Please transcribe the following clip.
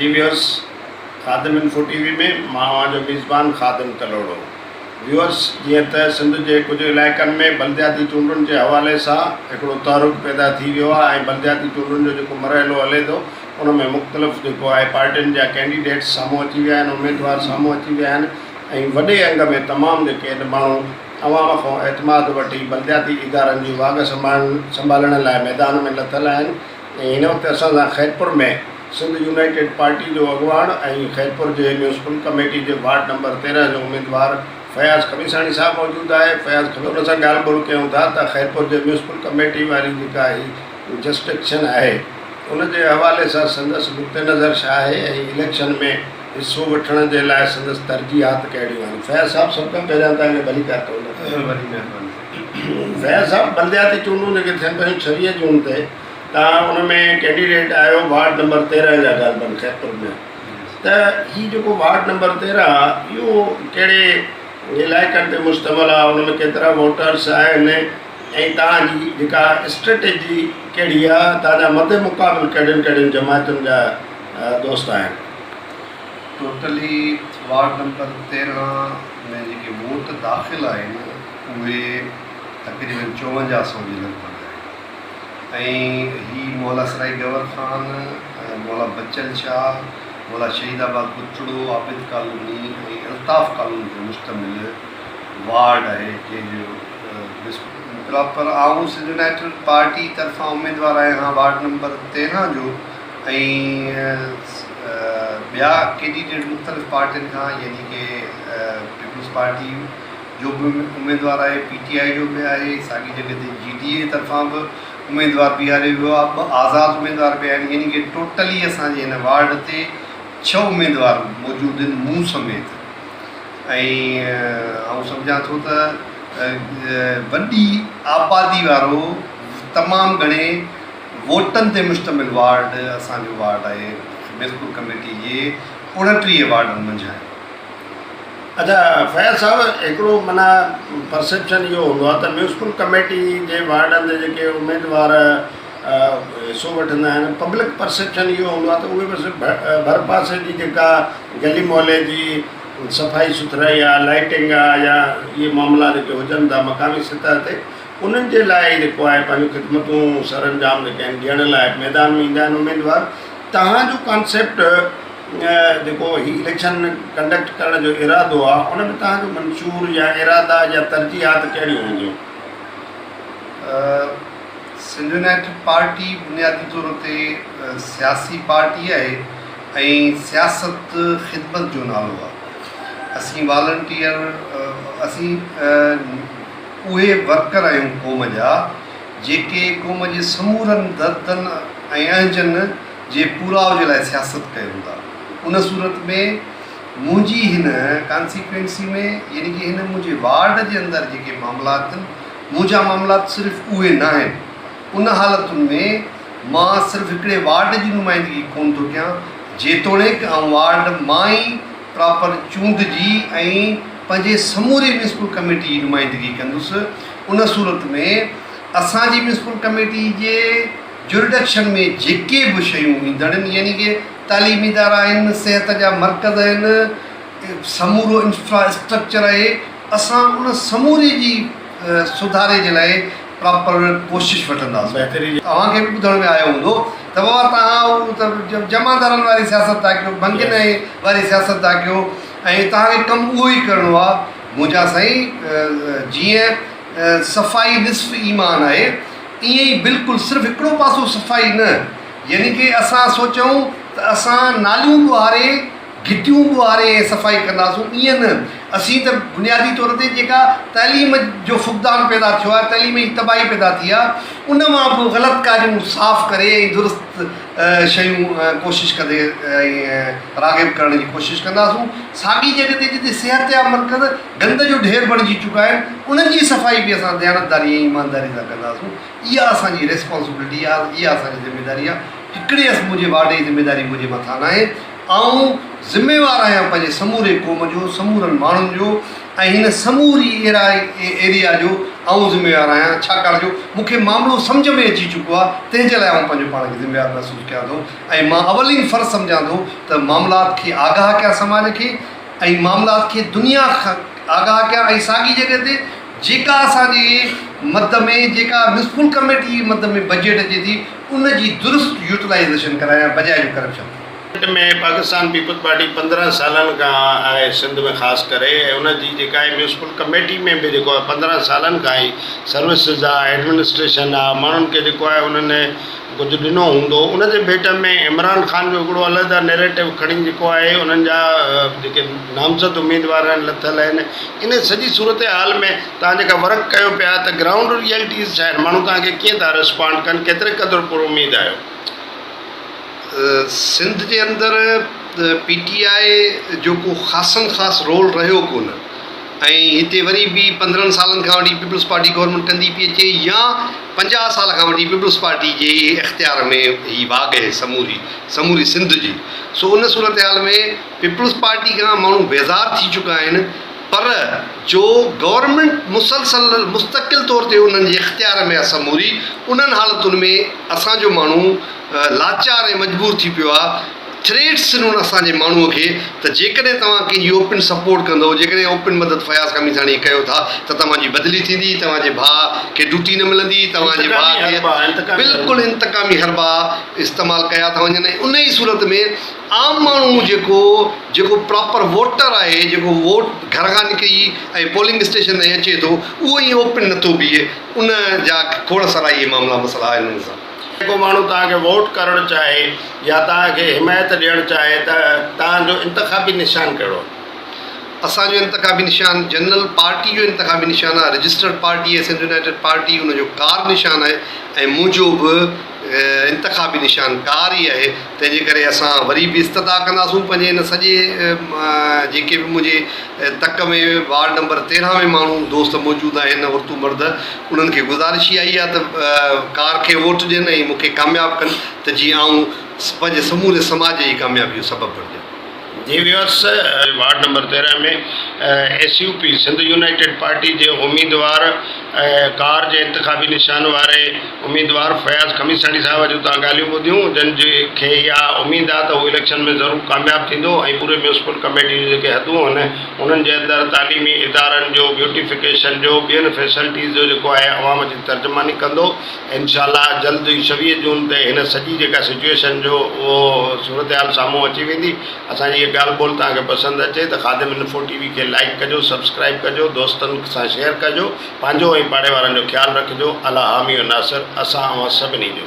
جي ويورس خادم انفو ٽي وي ۾ مان اوهان جو ميزبان خادم ڪلهوڙو ويورس جيئن ته سنڌ جي ڪجهه علائقن ۾ بلدياتي چونڊن جي حوالي سان هڪڙو تحرڪ پيدا ٿي ويو آهي ۽ بلدياتي چونڊن جو جيڪو مرحلو هلي ٿو ان ۾ مختلف جيڪو آهي پارٽين جا ڪينڊيڊيٽس سامهون اچي ويا آهن اميدوار سامهون اچي ويا آهن ۽ وڏي انگ ۾ تمام جيڪي آهن ماڻهو عوام کان اعتماد وٺي بلدياتي ادارن جي واڳ سنڀالڻ لاء ميدان ۾ لٿل آهن ۽ هن وقت اسان سان خيرپور ۾ سنڌ يونائيٽيڊ پارٽي جو اڳواڻ ۽ خيرپور جي ميونسپل ڪميٽي جي وارڊ نمبر 13 جو اميدوار فياض خميساڻي صاحب موجود آهي. فياض ان سان ڳالهه ٻولهه ڪيون ٿا ته خيرپور جي ميونسپل ڪميٽي واري جيڪا هي جسٽڪشن آهي ان جي حوالي سان سندس نقطه نظر ڇا آهي ۽ اليڪشن ۾ حصو وٺڻ جي لاء سندس ترجيحات ڪهڙيون آهن. فياض صاحب سڀ کان پهريان توهان کي ڀليڪار چوندس. وڏي مهرباني سائين. فياض صاحب بلدياتي چونڊون جيڪي ٿين پيون 26 جون تي توهان ان ۾ ڪينڊيڊيٽ آهيو وارڊ نمبر 13 جا غالباً خيرپور ۾ ته هي جيڪو وارڊ نمبر 13 آهي اهو ڪهڙي علائقن تي مشتمل آهي ان ۾ ڪيترا ووٽرس آهن ۽ توهان جي جيڪا اسٽريٽجي ڪهڙي آهي توهان جا مد مقابل ڪهڙين ڪهڙين جماعتن جا دوست آهن. ٽوٽلي وارڊ نمبر 13 ۾ جيڪي ووٽ داخل آهن اهي تقريبن 54 سئو جي لڳ ڀڳ آهن. ۽ هي مولا سرائي گور خان، مولا بچل شاهه، مولا شهيد آباد ٻٽڙو، عابد ڪالوني ۽ الطاف ڪالوني تي مشتمل وارڊ آهي جنهن جو پراپر آئون سنڌ يونائيٽيڊ پارٽي طرفان اميدوار آهيان وارڊ نمبر 13 جو ۽ ٻيا ڪينڊيڊيٽ مختلف پارٽين کان يعني ڪي پيپلز پارٽي جو به اميدوار آهي، پي ٽي آء جو به آهي، ساڳي جڳهه تي جي ڊي اي طرفان به اميدوار بيهاريو ويو آهي، ٻه آزاد اميدوار به آهن يعني ڪي ٽوٽلي اسان جي هن وارڊ تي ڇهه اميدوار موجود آهن مون سميت ۽ آئون سمجهان ٿو ته وڏي آبادي وارو تمام گهڻي ووٽن تي مشتمل وارڊ اسان جو وارڊ آهي ميرپور ڪميٽي جي 29 وارڊن منجهان. اچا فياض صاحب هڪڙو معنيٰ پرسيپشن اهو هوندو آهي ته ميونسپل ڪميٽي جي وارڊن تي جيڪي اميدوار حصو وٺندا آهن پبلڪ پرسيپشن اهو هوندو آهي ته اهي بس ڀرپاسي جي جيڪا گلي محلي جي صفائي سٿرائي آهي لائٽنگ آهي يا اهي معاملا جيڪي هجن ٿا مقامي سطح تي انهن جي لاء ئي جيڪو آهي پنهنجون خدمتون سرانجام جيڪي آهن ڏيڻ لاء ميدان ۾ ايندا آهن اميدوار توهان جو ڪانسيپٽ جيڪو هي اليڪشن ڪنڊڪٽ ڪرڻ جو ارادو آ ان ۾ توهان جو منشور يا ارادا يا ترجيحات ڪهڙيون هونديون؟ سنڌ يونائيٽيڊ پارٽي بنيادي طور تي سياسي پارٽي آهي ۽ سياست خدمت جو نالو آ. اسين والنٽيئر اسين اهي ورڪر آهيون قوم جا جيڪي قوم جي سمورن دردن ۽ اهنجن جي پوراء جي لاء سياست ڪيون ٿا ان صورت ۾ منهنجي هن ڪانسيڪوئنسي ۾ يعني ڪي هن منهنجي وارڊ جي اندر جيڪي معاملات آهن منهنجا معاملات صرف اهي ناهن ان حالتن ۾ مان صرف هڪڙي وارڊ جي نمائندگي ڪون ٿو ڪيان جيتوڻيڪ آئون وارڊ مان ئي پراپر چونڊجي ۽ پنهنجي سموري ميونسپل ڪميٽي جي نمائندگي ڪندس ان صورت ۾ اسان جي ميونسپل ڪميٽي جي جورڊڪشن ۾ جيڪي به شيون ايندڙ آهن يعني ڪي تعليمي ادارا آهن، صحت جا مرڪز آهن، سمورو انفرا اسٽرڪچر آهي، اسان ان سموري جي سڌاري جي لاء پراپر ڪوشش وٺنداسون. اوهان کي به ٻڌڻ ۾ آيو هوندو ته بابا توهان ته جمعدارن واري سياست ٿا ڪيو، ڀنگين واري سياست ٿا ڪيو ۽ توهان کي ڪم اهو ئي ڪرڻو آهي. منهنجا سائين جيئن صفائي نصف ايمان آهي ائين ئي بلڪل صرف هڪڙو پاسو صفائي نه يعني ڪي اسان سوچون ته اسان ناليون ٻهاري گهٽيون ٻهاري ۽ صفائي ڪنداسون ائين نه اسين ته بنيادي طور تي جيڪا تعليم جو فقدان پيدا ٿيو آهي تعليم جي تباهي پيدا ٿي آهي ان مان به غلط ڪاريون صاف ڪري ۽ درست شيون ڪوشش ڪندي ۽ راغب ڪرڻ جي ڪوشش ڪنداسون ساڳي جڳهه تي جتي صحت جا مرڪز گند جو ڍير بڻجي چڪا آهن انهن جي صفائي به اسان ديانتداري ۽ ايمانداري سان ڪنداسون اها اسان جي ريسپانسبلٽي آهي اها اسان جي ذميداري آهي هڪڙي اس منهنجي وارڊ جي ذميداري منهنجي مٿان ناهي آئون ذميوار آهيان پنهنجي سموري قوم جو، سمورن ماڻهن جو ۽ هن سموري ايريا جو آئون ذميوار آهيان ڇاڪاڻ جو مون کي معاملو سمجهه ۾ اچي چڪو آهي تنهن جي لاء آئون پنهنجو پاڻ کي ذميوار محسوس ڪيان ٿو ۽ مان اولين فرض سمجهان ٿو ته معاملات کي آگاهه ڪيان سماج کي ۽ معاملات کي دنيا کان آگاهه ڪيان ۽ ساڳي جڳهه تي جيڪا اسان جي مد ۾ جيڪا ميونسپل ڪميٽي جي مد ۾ بجيٽ اچي ٿي ان جي درست يوٽيلائيزيشن ڪرايان بجاء جو ڪرپشن ٿئي. سنڌ ۾ پاڪستان پيپلز پارٽي 15 سالن کان آهي سنڌ ۾ خاص ڪري ۽ ان جي جيڪا آهي ميونسپل ڪميٽي ۾ به جيڪو آهي 15 سالن کان ئي سروسز آهي ايڊمنسٽريشن آهي ماڻهن کي جيڪو آهي انهن ڪجهه ڏنو هوندو ان جي ڀيٽ ۾ عمران خان جو هڪڙو علحده نيريٽو کڻي جيڪو آهي انهن جا جيڪي نامزد اميدوار آهن لٿل آهن ان سڄي صورتحال ۾ توهان جيڪا ورڪ ڪيو پيا ته گرائونڊ ريئلٽيز ڇا آهن ماڻهو توهان کي ڪيئن ٿا رسپانڊ ڪن ڪيتري قدر پر اميد آهيو؟ سنڌ جي اندر پي ٽي آء جو ڪو خاصم خاص رول رهيو ڪونه ۽ هتي وري به 15 سالن کان وٺي پيپلز پارٽي گورنمينٽ ڪندي پئي اچي يا 50 سال کان وٺي پيپلز پارٽي جي ئي اختيار ۾ هي واڳ آهي سموري سموري سنڌ جي سو ان صورتحال ۾ پيپلز پارٽي کان ماڻهو بيزار ٿي چڪا آهن پر جو گورنمينٽ مسلسل مستقل طور تي انهن جي اختيار ۾ آهي سموري انهن حالتن ۾ اسان جو ماڻهو لاچار ۽ مجبور ٿي پيو آهي ٿريٽس ڏنو اسان جي ماڻهو کي ته جيڪڏهن توهان ڪنهن جي اوپن سپورٽ ڪندو جيڪڏهن اوپن مدد فياض خميساڻي کي ڪيو ٿا ته توهان جي بدلي ٿيندي توهان جي ڀاء کي ڊيوٽي نه ملندي توهان جي ڀاء کي بلڪل انتقامي حربا استعمال ڪيا ٿا وڃن ۽ ان ئي صورت ۾ عام ماڻهو جيڪو جيڪو پراپر ووٽر آهي جيڪو ووٽ گهر کان نڪري ۽ پولنگ اسٽيشن تائين اچي ٿو اهو ائين اوپن نٿو بيهي ان جا کوڙ سارا اهي معاملا مسئلا آهن ان سان. جيڪو ماڻهو توهان کي ووٽ ڪرڻ چاهي يا توهان کي حمايت ڏيڻ چاهي ته توهان جو انتخابي نشان ڪهڙو آهي؟ اسان جو انتخابي نشان جنرل پارٽي جو انتخابي نشان آهي، رجسٽرڊ پارٽي آهي سنڌ يونائيٽيڊ پارٽي ان جو ڪار نشان آهي ۽ منهنجو به انتخابي نشان ڪار ئي آهي تنهن جي ڪري اسان وري به استدعا ڪنداسون پنهنجي هن سڄي جيڪي به منهنجي تڪ ۾ وارڊ نمبر 13 ۾ ماڻهو دوست موجود آهن عورتون مرد انهن کي گذارش اها ئي آهي ته ڪار کي ووٽ ڏين ۽ مون کي ڪامياب ڪن ته جيئن آئون پنهنجي سموري سماج جي ڪاميابي جو سبب بڻجان. جي viewers ward number 13 ۾ S U P Sindh united party جي اميدوار ڪار جي انتخابي نشان واري اميدوار فياض خميساڻي صاحب جون توهان ڳالهيون ٻڌيون جن جي کي اها اميد آهي ته هو اليڪشن ۾ ضرور ڪامياب ٿيندو ۽ پوري ميونسپل ڪميٽي جون جيڪي حدون آهن انهن جي اندر تعليمي ادارن جو بيوٽيفڪيشن جو ٻين فيسلٽيز جو جيڪو آهي عوام جي ترجماني ڪندو انشاء الله جلد ئي 26 جون تي هن سڄي جيڪا سچوئيشن جو اهو صورتحال سامهون اچي ويندي اسان جي هي ڳالهه ٻولهه توهان کي پسند اچي ته خادم انفو ٽي وي کي لائيڪ ڪجو سبسڪرائيب ڪجو دوستن سان شيئر ڪجو پنهنجو ۽ پاڙي وارن جو خيال رکجو الله حامي و ناصر اسان اوهان سڀني جو.